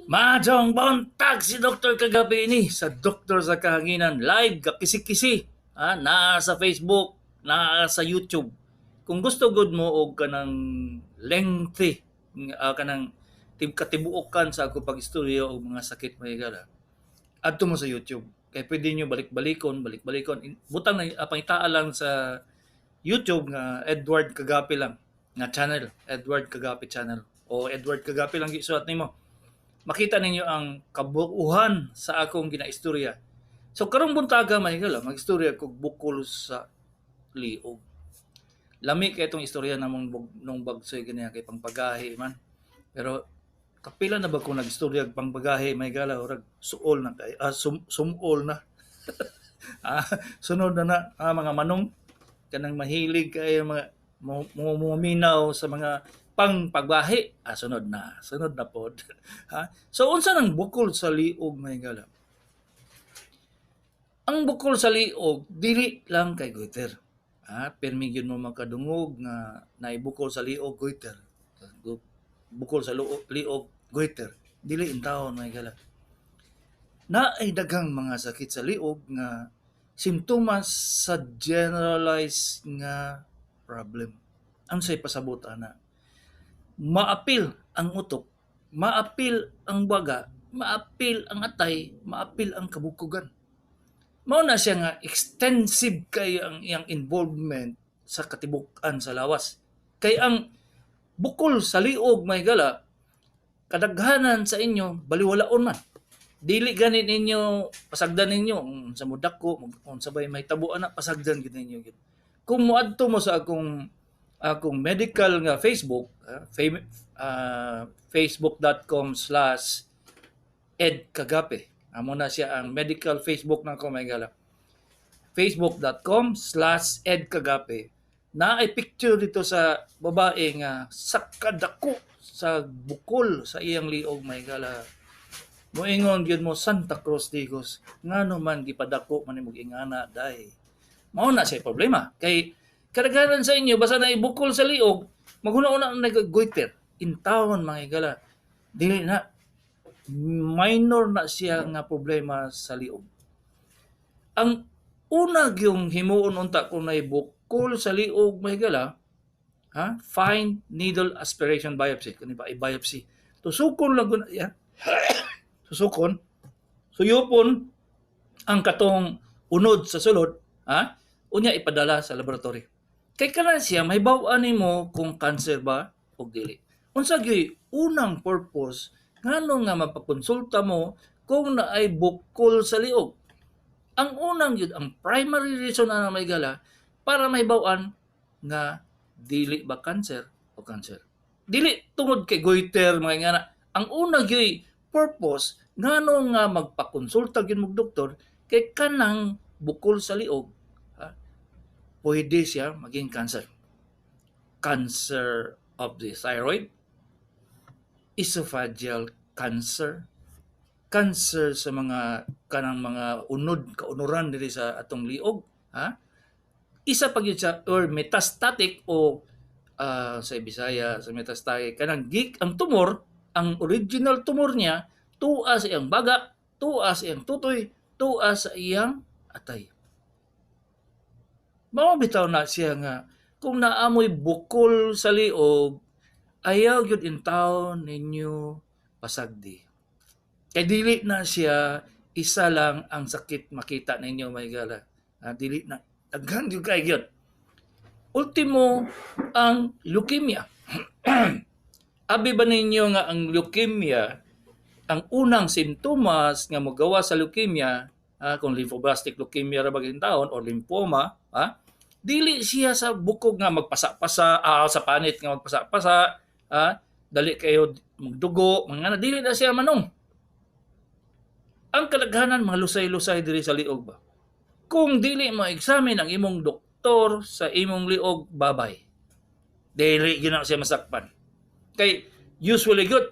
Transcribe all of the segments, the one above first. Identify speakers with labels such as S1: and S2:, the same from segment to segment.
S1: Maayong buntag, si Dr. Kagabi ini sa Doktor sa Kahanginan live kakisi-kisi, naa sa Facebook, naa sa YouTube. Kung gusto gud mo og kanang lengthy, kanang katibuokan sa ako pag-istorya og mga sakit, mga higala, adto mo sa YouTube kay pwede nyo balik-balikon, balik-balikon. Butang na, pangitaa lang sa YouTube nga Edward Kagapi lang nga channel, Edward Kagapi channel o Edward Kagapi lang gisulat nimo, makita ninyo ang kabuuhan sa akong ginaistorya. So karong buntaga, mga higala, magistorya kog bukol sa liog. Lami kay itong istorya namong nung bagsoy ganiya kay pangpagahi man. Pero kapila na ba kung nagistorya og pangpagahi, mga higala, orag suol na kay sumol na. Sunod na na mga manong kanang mahilig kay mga muminaw sa mga pangpagbahi. Sunod na, sunod na pod. Ha? So unsa nang bukol sa liog, mga higala? Ang bukol sa liog dili lang kay goiter. Pirmi gyud mo makadungog nga naibukol sa liog, goiter. Bukol sa liog, goiter. Dili intawon, mga higala. Naay daghang mga sakit sa liog nga simptomas sa generalized nga problem. Unsay pasabot ana? Maapil ang utok, maapil ang baga, maapil ang atay, maapil ang kabukugan. Mao na siya nga extensive kay ang iyang involvement sa katibuk-an sa lawas. Kay ang bukol sa liog, mga higala, kadaghanan sa inyo baliwalaon man. Dili gani ninyo pasagdan ninyo unsa mo dako, unsa bay mahitabo ana, pasagdan gid ninyo gid. Kung moadto mo sa akong medical nga Facebook, facebook.com/edkagape. Amo na siya ang medical Facebook ng ako, mga higala. facebook.com/edkagape. Na ay picture dito sa babae nga sa kadako sa bukol sa iyang liog, mga higala. Moingon gyud mo, "Santa Cruz Digos, ngano man gipadako man nimog ingana day?" Mao na siya problema. Kay kadaghanan sa inyo basta na ibukol sa liog, maghuna-una na nag-goiter. Intawon, mga higala, dili na, minor na siya nga problema sa liog. Ang una gyung himuon unta kung naibukol sa liog, mga higala, ha? Fine needle aspiration biopsy. Kani ba i-biopsy? Tusukon lang gud ya. Susukon, suyupon ang katong unod sa sulod, ha? Unya ipadala sa laboratory. Kay kana siya mahibaw-an nimo kung cancer ba o dili. Unsa gyud unang purpose ngano nga mapakonsulta mo kung naay bukol sa liog? Ang unang gyud, ang primary reason ana, mga higala, para mahibaw-an nga dili ba cancer o cancer. Dili tungod kay goiter, mga ingana. Ang una gyud purpose ngano nga magpakonsulta gyud mo doktor kay kanang bukol sa liog, ha, pwede siya maging cancer. Cancer of the thyroid, esophageal cancer, cancer sa mga kanang mga unod kaunuran diri sa atong liog, ha? Isa pa gyud sa or metastatic o sa Bisaya sa metastatic, kanang gik ang tumor, ang original tumor niya tua sa iyang baga, tua sa iyang tutoy, tua sa iyang atay. Mao bitaw na siya nga kung naamoy bukol sa liog, ayaw gyud intawn ninyo pasagdi. Kay dili na siya isa lang ang sakit makita ninyo, mga higala. Dili na, daghan gyud kay gyud. Ultimo ang leukemia. Abi ba ninyo nga ang leukemia, ang unang simptomas nga mogawa sa leukemia, kung lymphoblastic leukemia ra ba taon or lymphoma, dili siya sa bukog nga magpasa-pasa, sa panit nga magpasa-pasa, dali kayo magdugo, mga na, dili na siya, manong. Ang kalaghanan mga lusay-lusay diri sa liog ba. Kung dili mo examine ang imong doktor sa imong liog, babay. Dili gyud na siya masakpan. Kay usually good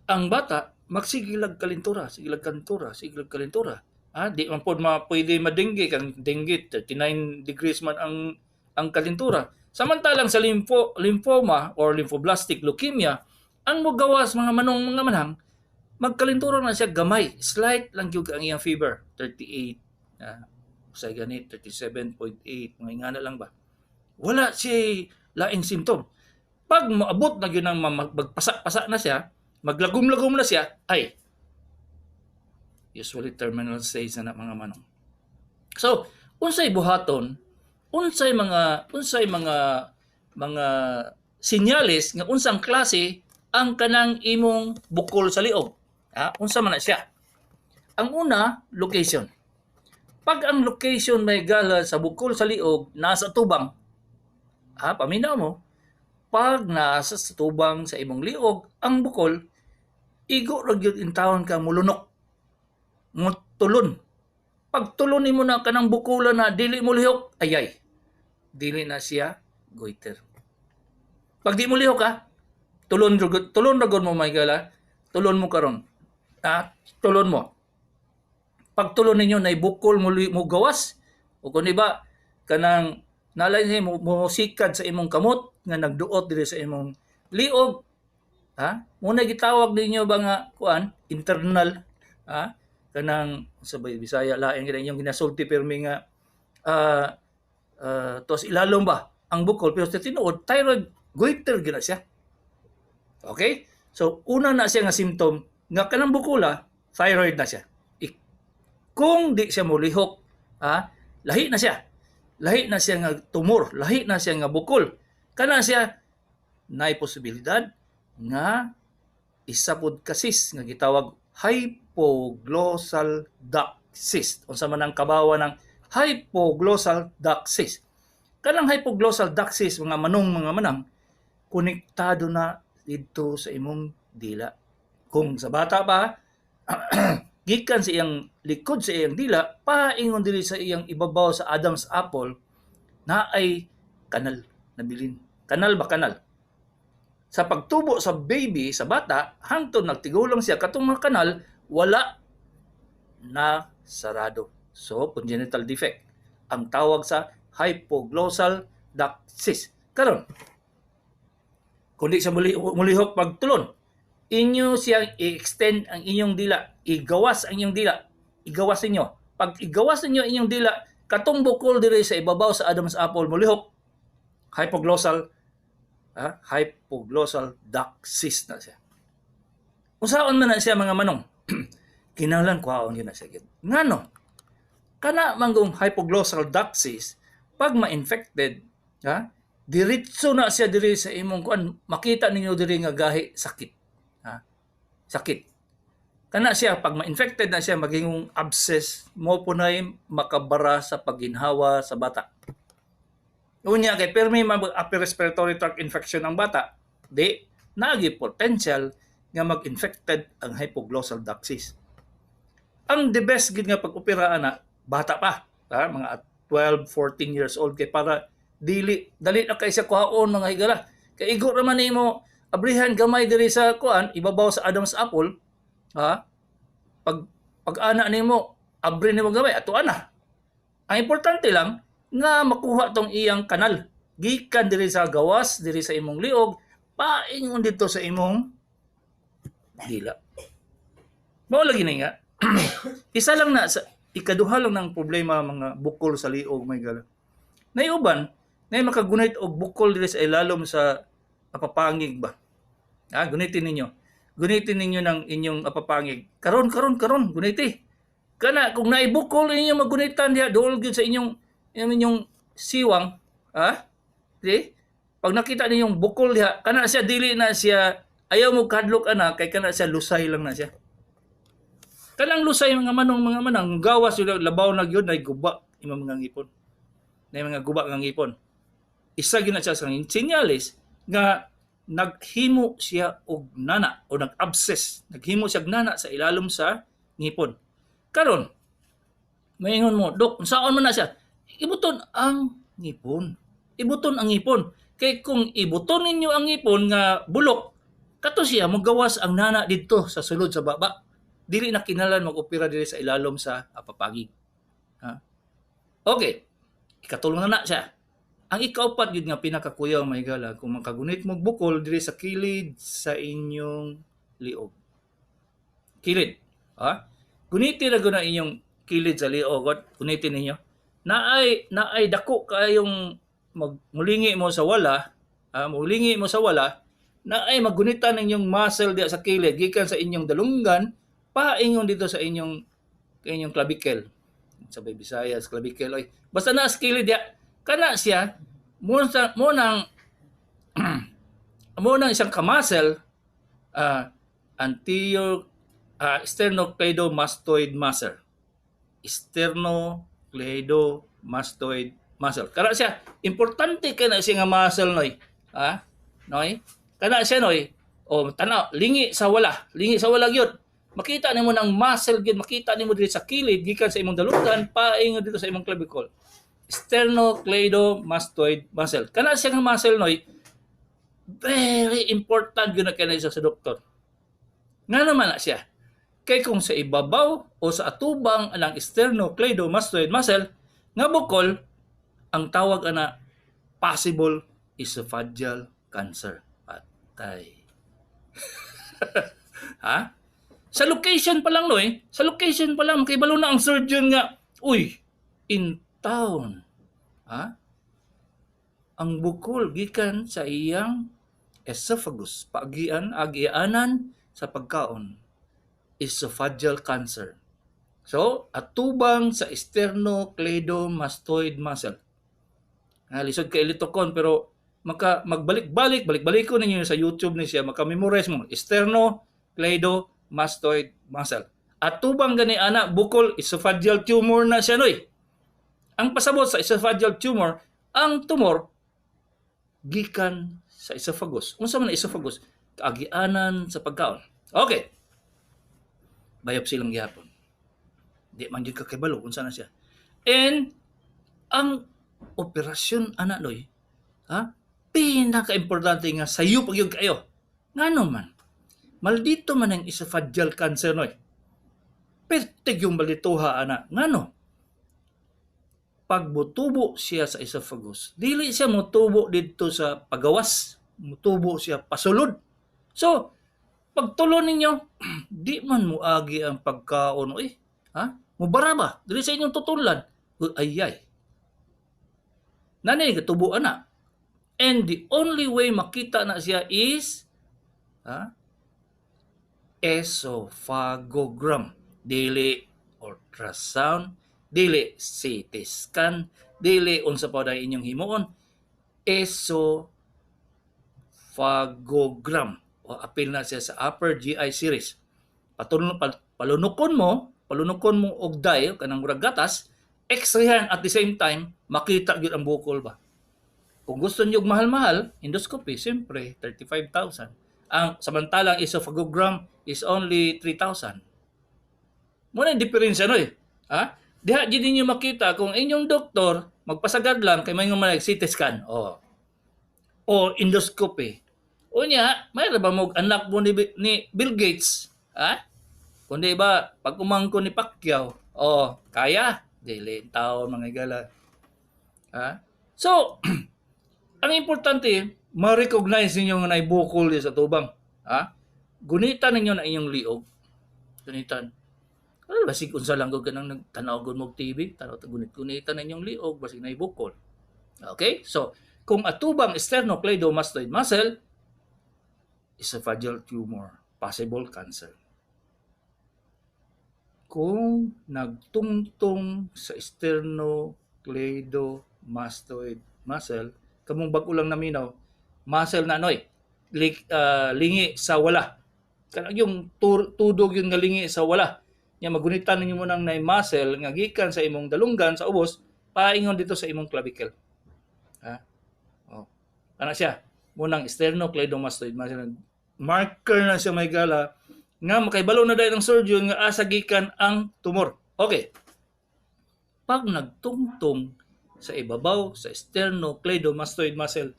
S1: ang bata magsigilag kalintura, sigilag kalintura, sigilag kalintura. Di man pod ma pwede madengge kang dengue 39 degrees man ang kalintura. Samantalang sa lymphoma or lymphoblastic leukemia, ang mogawas, mga manong, mga manang, Magkalintura na siya gamay, slight lang gyud ang iyang fever, 38, usay gani 37.8, mga ingana lang ba. Wala siya laing symptom. Pag moabot na gyud ang magpasa-pasa na siya, maglagom-lagom na siya, ay usually terminal stage na mga manong. So, unsay buhaton, unsay mga senyales nga unsang klase ang kanang imong bukol sa liog? Ha? Unsa man na siya? Ang una, location. Pag ang location may gala sa bukol sa liog nasa tubang, ha, paminaw mo, pag nasa sa tubang sa imong liog ang bukol, igo ra gyud intawon ka mulunok. Mutulon. Pag tulon nimo na kanang bukola na dili mo lihok, ayay. Dili na siya goiter. Pag di mo lihok ha, tulon tulon ra mo may gala, tulon mo karon. Ha, tulon mo. Pag tulon ninyo nay bukol mo, mo gawas o kun iba kanang nalay niya mo, mo sikad sa imong kamot nga nagduot diri sa imong liog, ha, muna gitawag ninyo ba nga kuan internal, ha, kanang sa Bisaya lain gid inyong ginasulti pirmi nga tos ilalom ba ang bukol, pero sa tinuod thyroid goiter gid na siya. Okay, so una na siya nga symptom nga kanang bukula thyroid na siya. Kung di siya molihok, ha, lahi na siya. Lahi na siya nga tumor, lahi na siya nga bukol. Kana siya naay posibilidad nga isa pod ka cyst nga gitawag hypoglossal duct cyst. Unsa man ang kabawa ng hypoglossal duct cyst? Kanang hypoglossal duct cyst, mga manong mga manang, konektado na didto sa imong dila. Kung sa bata pa, gikan sa iyang likod sa iyang dila, paingon diri sa iyang ibabaw sa Adam's apple, na ay kanal, nabilin. Kanal ba kanal? Sa pagtubo sa baby, sa bata, hangtod nagtigulang siya, katong mga kanal, wala na sarado. So, congenital defect. Ang tawag sa hypoglossal duct cyst. Karon, kung di siya mulihok pagtulon, inyo siyang i-extend ang inyong dila, igawas ang inyong dila, igawas ninyo. Pag igawas ninyo inyong dila, katong bukol diri sa ibabaw sa Adam's apple mulihok, hypoglossal, ha? Hypoglossal duct cyst na siya. Unsaon man na siya mga manong? Kinahanglan kuhaon gyud na siya gyud. Ngano? Kana manggong hypoglossal duct cyst, pag ma-infected, ha? Diretso na siya diri sa imong kuan, makita ninyo diri nga gahi sakit. Ha? Sakit. Kana siya pag ma-infected na siya maging abscess mo punay makabara sa pagginhawa sa bata. Unya kay permi mag upper respiratory tract infection ang bata, di naagi potential nga mag-infected ang hypoglossal duct cyst. Ang the best gid nga pag-opera ana bata pa, ha? Mga at 12, 14 years old kay para dili dali na kay siya kuhaon mga higala. Kay igo ra man nimo abrihan gamay diri sa kuan ibabaw sa Adam's apple, ha? Pag pag ana nimo abri nimo gamay ato ana. Ang importante lang nga makuha tong iyang kanal gikan diri sa gawas diri sa imong liog paingon didto sa imong dila. Mao lagi na nga. Isa lang na sa ikaduha lang ng problema mga bukol sa liog may gala. Naiuban, nay makagunit og bukol diri sa ilalom sa apapangig ba. Ah, gunitin ninyo. Gunitin ninyo ng inyong apapangig. Karon karon karon guniti. Kana kung naibukol ninyo magunitan diha duol gyud sa inyong inyong siwang, ha? Di? Pag nakita ninyong bukol diha, kana siya dili na siya ayaw mo kadlok ana kay kana siya lusay lang na siya. Kanang lusay mga manong mga manang gawas yun labaw na gyud nay guba imong mga ngipon. Nay mga guba nga ngipon. Isa gyud na siya sa senyales nga naghimo siya og nana o nag-abscess, naghimo siya og nana sa ilalom sa ngipon. Karon, maingon mo, "Dok, unsaon man na siya?" Ibuton ang ngipon. Ibuton ang ngipon. Kay kung ibuton ninyo ang ngipon nga bulok, kato siya mogawas ang nana didto sa sulod sa baba. Dili na kinahanglan mag-opera diri sa ilalom sa apapagig. Ha? Okay. Ikatulong na na siya. Ang ikaupat gyud nga pinakakuyaw mga higala, kung makagunit mo bukol diri sa kilid sa inyong liog. Kilid. Ha? Guniti na guna inyong kilid sa liog. Guniti ninyo. Naay dako kayong mulingi mo sa wala, ha? Mulingi mo sa wala, naay magunitan ninyong muscle diya sa kilid gikan sa inyong dalunggan paingon dito sa inyong clavicle. Sa Bisayas, clavicle oy. Basta na sa kilid diya, kana siya mo nang isang ka-muscle, anterior sternocleidomastoid muscle. Sternocleidomastoid muscle. Kana siya, importante kay na siya nga muscle, noy. Ha? Noy? Kana siya, noy. O tanaw, lingi sa wala, lingi sa wala gyud. Makita nimo ng muscle gyud, makita nimo diri sa kilid gikan sa imong dalunggan paingon dito sa imong clavicle. Sternocleidomastoid muscle. Kana siya nga muscle, noy, very important gyud na kay siya sa doktor. Nga naman na siya? Kay kung sa ibabaw o sa atubang ang sternocleidomastoid muscle nga bukol, ang tawag ana possible esophageal cancer. Patay. Ha? Sa location pa lang, no eh. Sa location pa lang, makibalo na ang surgeon nga, uy, in town. Ha? Ang bukol gikan sa iyang esophagus, paagian, agianan sa pagkaon. Esophageal cancer. So, atubang sa sternocleidomastoid muscle. Ha, lisod kay litokon pero maka magbalik-balik, balik-balikon ninyo sa YouTube ni siya, maka-memorize mo sternocleidomastoid muscle. Atubang gani ana bukol, esophageal tumor na siya, noy. Ang pasabot sa esophageal tumor, ang tumor gikan sa esophagus. Unsa man ang esophagus? Kaagianan sa pagkaon. Okay. Biopsy lang gihapon. Di man gyud ka kabalo unsa na siya. And ang operasyon ana, noy, ha? Pinaka-importante nga sayo pag gyud kayo. Ngano man? Maldito man ang esophageal cancer, noy. Pertig yung maldituha ana. Ngano? Pag mutubo siya sa esophagus, dili siya motubo didto sa pagawas, mutubo siya pasulod. So, pagtulo ninyo, di man muagi ang pagkaon, oy. Ha? Mubara ba? Dili sa inyong tutunlan. Uy, ay ay. Nanay katubo ana. And the only way makita na siya is, ha? Esophagogram. Dili ultrasound, dili CT scan, dili unsa pa day inyong himuon. Esophagogram. O apil na siya sa upper GI series. Palunukon mo og dye kanang murag gatas, x-rayhan at the same time, makita gyud ang bukol ba. Kung gusto niyo og mahal-mahal, endoscopy, siyempre 35,000. Ang samantalang esophagogram is only 3,000. Mo na yung diferensya, no eh. Ha? Diha gid ninyo makita kung inyong doktor magpasagad lang kay may mga CT scan. O. O endoscopy. Unya, may ra ba mo anak mo ni Bill Gates? Ha? Kundi ba pag umangko ni Pacquiao, oh, kaya dili tao mga igala. Ha? So, ang importante, ma-recognize ninyo nga naay bukol sa tubang. Ha? Gunitan ninyo na inyong liog. Gunitan. Ano, basig unsa lang gud kanang nagtanaw gud mo og TV, tanaw ta gunit-gunitan ninyong liog basig naay bukol. Okay? So, kung atubang sternocleidomastoid muscle, esophageal tumor, possible cancer. Kung nagtungtong sa sternocleidomastoid muscle, kamong bag-o lang naminaw, muscle na, noy, lingi sa wala. Kanang yung tudog yung nga lingi sa wala. Nya magunitan ninyo mo nang nay muscle nga gikan sa imong dalunggan sa ubos paingon dito sa imong clavicle. Ha? Oh. Ana siya, munang sternocleidomastoid muscle. Marker na siya, may gala nga makaibalo na dahil ang surgeon nga asa gikan ang tumor. Okay. Pag nagtungtong sa ibabaw sa sternocleidomastoid muscle,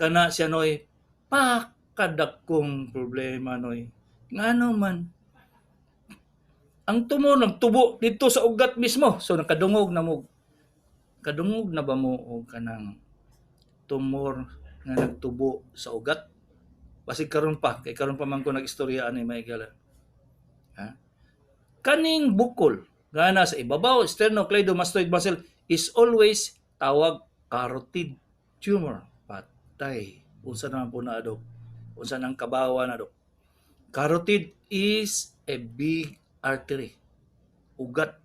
S1: kana siya, noy, pakadakong problema, noy. Ngano man? Ang tumor nagtubo dito sa ugat mismo. So nakadungog na mo. Kadungog na ba mo og kanang tumor nga nagtubo sa ugat? Basig karon pa, kay karon pa man ko nag-istorya ani, may gala. Ha? Kaning bukol nga na sa ibabaw sternocleidomastoid muscle is always tawag carotid tumor. Patay. Unsa naman po na, Dok? Unsa nang kabawa na, Dok? Carotid is a big artery. Ugat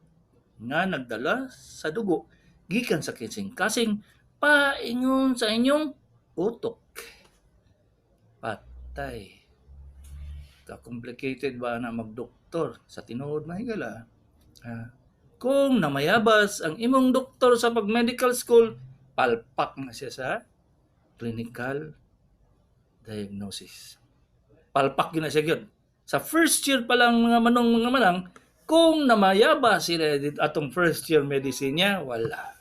S1: nga nagdala sa dugo gikan sa kasing-kasing paingon sa inyong utok. Patay. Ka-complicated ba na magdoktor sa tinuod, mahigala? Ha? Kung namayabas ang imong doktor sa pag-medical school, palpak na siya sa clinical diagnosis. Palpak yun na siya gyud. Sa first year pa lang, mga manong, mga manang, kung namayaba sila atong first year medicine niya, wala.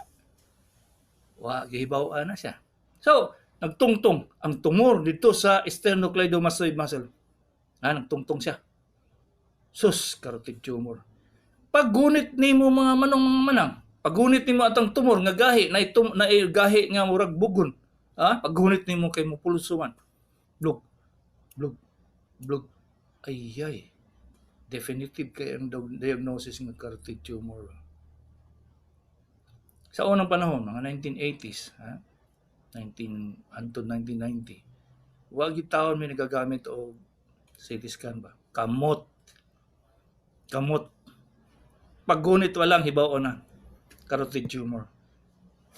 S1: Wa gihibaw na siya. So, nagtungtong ang tumor dito sa sternocleidomastoid muscle. Ah, nagtungtong siya. Sus, carotid tumor. Paggunit nimo, mga manong, mga manang, paggunit nimo atong tumor nga gahi na itum na gahi nga murag bugon. Ah, paggunit nimo kay mo pulso man. Blug, blug, blug. Ay ay. Definitive kay ang diagnosis ng carotid tumor. Sa unang panahon, mga 1980s, ha? 19 hantod 1990. Wa gyud taon may nagagamit og CT scan ba? Kamot. Kamot. Paggunit walang hibaw na carotid tumor.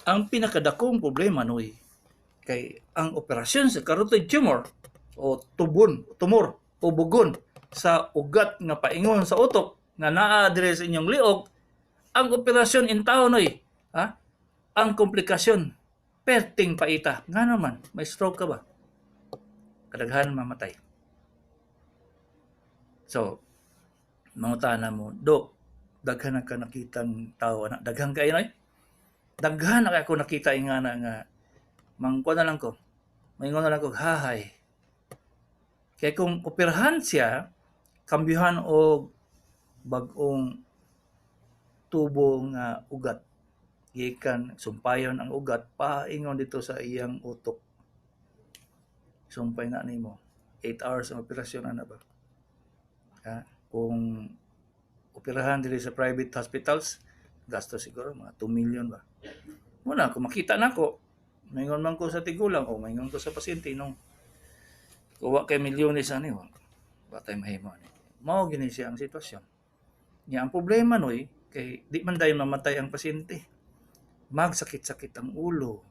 S1: Ang pinakadakong problema noy kay ang operasyon sa carotid tumor o tubon, tumor o bugon sa ugat nga paingon sa utok nga naa dire sa inyong liog, ang operasyon in taon noy, ha? Ang komplikasyon perting paita. Nga naman, may stroke ka ba? Kadaghan mamatay. So, mangutana mo, "Dok, daghan na ka nakitang tao ana." Daghan kayo noy. Daghan na kay ako nakita nga na nga mangkuha na lang ko. Maingon na lang ko, hahay. Kaya kung operahan siya, kambyuhan og bag-ong tubo nga ugat. Gikan sumpayon ang ugat paingon dito sa iyang utok. Sumpay na nimo. 8 hours ang operasyon ana ba? Ha? Kung operahan diri sa private hospitals, gasto siguro mga 2 million ba. Muna, kung makita nako, maingon man ko sa tigulang o maingon ko sa pasyente nung kuwa kay milyones ani wa. Wa tay mahimo ani. Mao gini siya ang sitwasyon. Nya ang problema noy kay di man dayon mamatay ang pasyente. Magsakit-sakit ang ulo.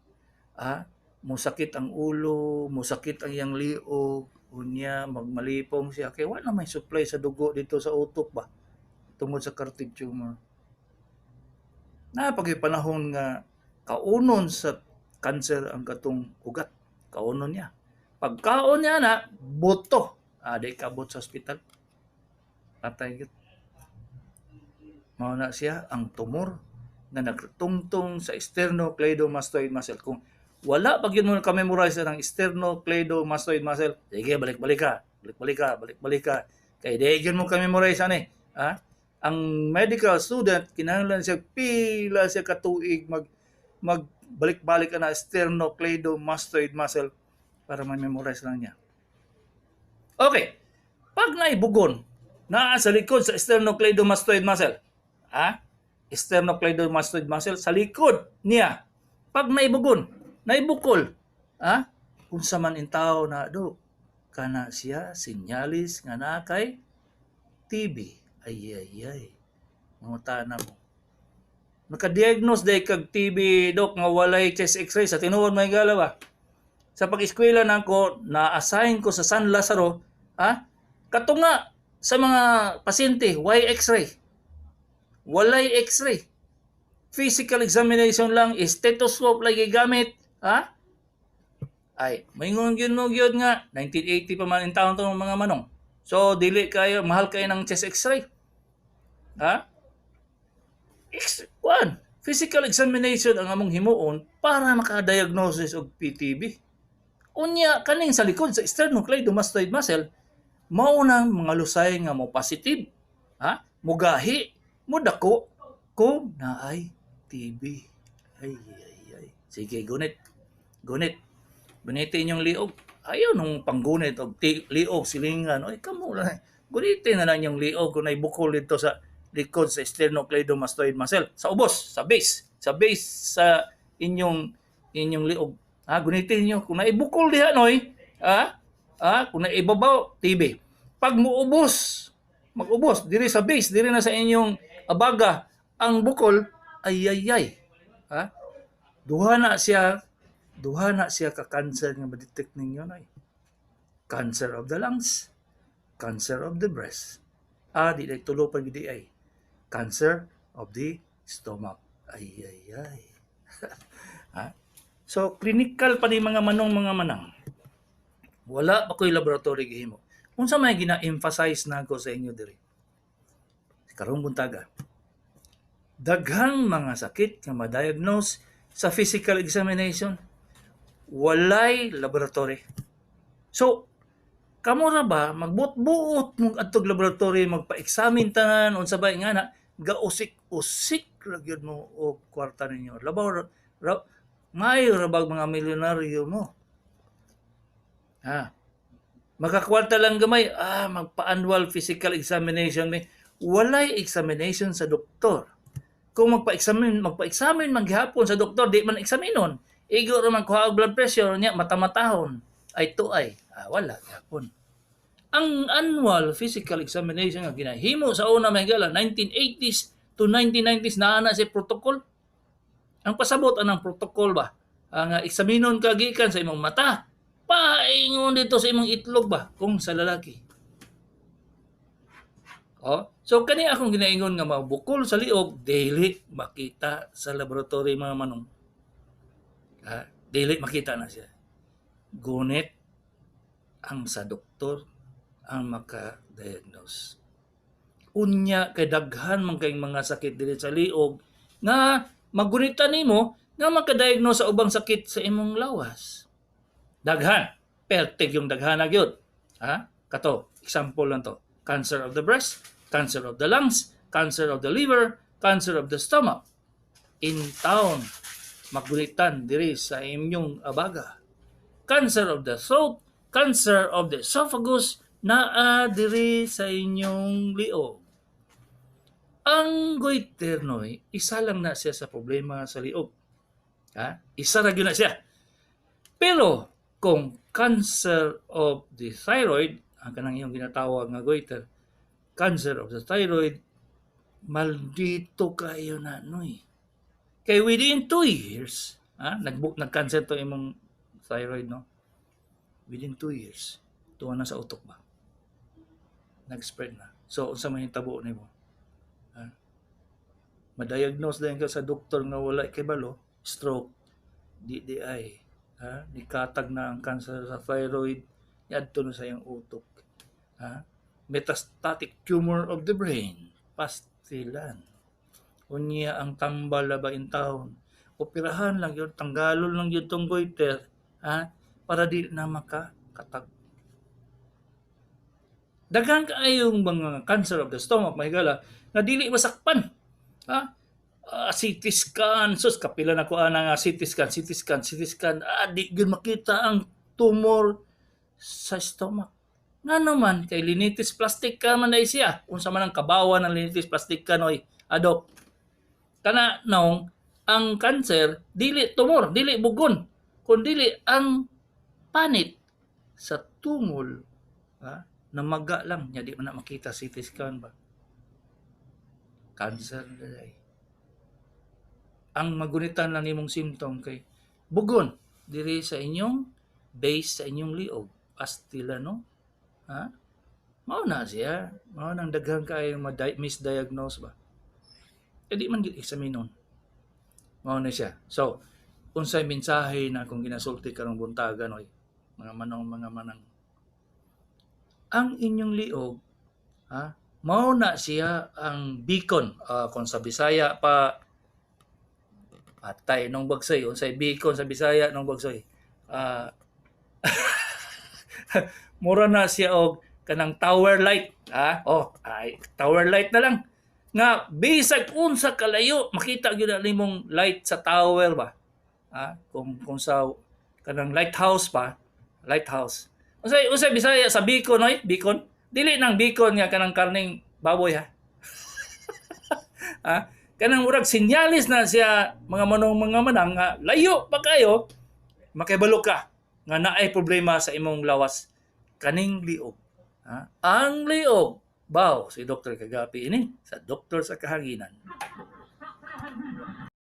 S1: Ah, musakit ang ulo, musakit ang iyang liog, unya magmalipong siya kay wala may supply sa dugo dito sa utok ba tungod sa carotid tumor. Na pag panahon nga kaunon sa cancer ang katong ugat, kaunon niya. Pagkaon niya na, buto. Ah, di kabot sa ospital. Patay gyud. Mao na siya ang tumor nga nagtungtong sa sternocleidomastoid muscle. Kung wala pa gyud mo ka-memorize ng sternocleidomastoid muscle, sige, balik-balik ka, balik-balik ka, balik-balik ka. Kay di gyud mo ka-memorize ani. Ha? Ang medical student kinahanglan siya pila siya katuig mag mag balik-balik ka na sternocleidomastoid muscle para ma-memorize lang niya. Okay. Pag naibugon, naa sa likod sa sternocleidomastoid muscle. Ha? Sternocleidomastoid muscle sa likod niya. Pag naibugon, naibukol, ha? Unsa man intaw na, Do? Kana siya sinyalis nga naa kay TB. Ay ay ay. Mangutana mo. Naka-diagnose day kag TB, Dok, nga walay chest X-ray? Sa tinuod, may gala ba? Sa pag-eskwela nako, na-assign ko sa San Lazaro, ha? Katunga sa mga pasyente, why X-ray? Walay X-ray. Physical examination lang, stethoscope lang gigamit, ha? Ay, maingon gyud mo gyud nga 1980 pa man in taon to, mga manong. So dili kayo mahal kayo ng chest X-ray. Ha? X one, physical examination ang among himuon para maka-diagnosis og PTB. Unya kaning sa likod sa sternocleidomastoid muscle mao nang mga lusay nga mo positive, ha? Mugahi, mo dako kung naay TB. Ay ay ay. Sige, gunit. Gunit. Guniti inyong liog. Ayaw nung panggunit og liog silingan. Oy, kamo lang. Gunitin na lang yung liog kung naay bukol dito sa likod sa sternocleidomastoid muscle. Sa ubos, sa base. Sa base sa inyong inyong liog. Ha, gunitin niyo kung naay bukol diha, noy, ha? Ha, kung naibabaw, TB. Pag muubos, mag-ubos diri sa base, diri na sa inyong abaga ang bukol, ay ay ay. Ha? Duha na siya ka cancer nga ma-detect ninyo, noy. Cancer of the lungs, cancer of the breast. Ah, di dai tulo pa gid ay. Cancer of the stomach. Ay ay ay. Ha? So clinical pa ni, mga manong, mga manang. Wala pa ko'y laboratory gihimo. Unsa may gina-emphasize nako sa inyo diri? Karong buntaga. Daghang mga sakit nga ma-diagnose sa physical examination, walay laboratory. So, kamo ra ba magbuot-buot mong adtog laboratory, magpa-examine tanan, unsa ba nga na gausik-usik ra gyud mo og kwarta ninyo. Labaw ra, maayo ra bag mga milyonaryo mo. Ha. Makakwarta lang gamay, ah, magpa-annual physical examination mi. Walay examination sa doktor. Kung magpa-examine man gihapon sa doktor, di man examinon. Igo ra man kuha og blood pressure niya, mata-matahon. Ay to ay, ah, wala gihapon. Ang annual physical examination nga ginahimo sa una, mga higala, 1980s to 1990s, naa na si protocol. Ang pasabot anang protocol ba? Ang eksaminon ka gikan sa imong mata, paingon dito sa imong itlog ba kung sa lalaki. Oh, so kani akong ginaingon nga mga bukol sa liog dili makita sa laboratory, mga manong. Ha? Dili makita na siya. Gunit ang sa doktor ang maka-diagnose. Unya kay daghan man kayong mga sakit diri sa liog nga magunitan nimo nga maka-diagnose sa ubang sakit sa imong lawas. Daghan. Pertig yung daghan na gyud. Ha? Kato, example lang to. Cancer of the breast, cancer of the lungs, cancer of the liver, cancer of the stomach. In town, magunitan diri sa inyong abaga. Cancer of the throat, cancer of the esophagus, naa diri sa inyong liog. Ang goiter, noy, isa lang na siya sa problema sa liog. Ha? Isa ra gyud na siya. Pero kung cancer of the thyroid, ang kanang iyong ginatawag nga goiter, cancer of the thyroid, maldito kayo na, noy. Kay within 2 years, ha, nag-cancer to imong thyroid, no? Within 2 years, tuwa na sa utok ba? Nag-spread na. So, unsa man hitabo nimo? Ha? Ma-diagnose din ka sa doktor nga wala kay balo, stroke, DDI, ha? Nikatag na ang cancer sa thyroid, niadto na sa iyang utok. Ha? Metastatic tumor of the brain, pastilan. Unya ang tambal ba in town? Operahan lang yun, tanggalon lang yun tong goiter, ha? Para di na makakatag. Daghan kaayong mga cancer of the stomach, mahigala, nga dili masakpan. Ha? CT scan, sus, kapila na ko ana nga CT scan, CT scan, CT scan, ah, di gyud makita ang tumor sa stomach. Nga naman, kay linitis plastica man ay siya. Unsa man ang kabawan ng linitis plastica, noy, adok? Kana nong ang cancer dili tumor, dili bugon, kun dili ang panit sa tungol, ha, namaga lang nya di man na makita CT scan ba. Cancer na day. Ang magunitan lang nimong symptom kay bugon diri sa inyong base sa inyong liog. Pastila, no? Ha? Mao na siya. Mao nang daghan kaayo misdiagnose ba. E di man gyud examinon. Mao na siya. So, unsay mensahe na akong ginasulti karong buntaga, noy, mga manong, mga manang? Ang inyong liog, ha, mao na siya ang beacon. Kung sa Bisaya pa, patay nung bagsoy, unsay beacon sa Bisaya nung bagsoy? Mura na siya og kanang tower light, ha? Oh, ay tower light na lang. Nga bisag unsa kalayo makita gyud na nimong light sa tower ba. Ha? Kung sa kanang lighthouse pa, lighthouse. Unsay Bisaya sa beacon, oy? Beacon? Dili nang bacon nga kanang karning baboy, ha. Ha? Kanang murag sinyalis na siya, mga manong, mga manang, nga layo pa kayo makibalo ka nga naay problema sa imong lawas, kaning liog. Ha? Ang liog. Baw si Dr. Kagapi ini sa Doktor sa Kahanginan.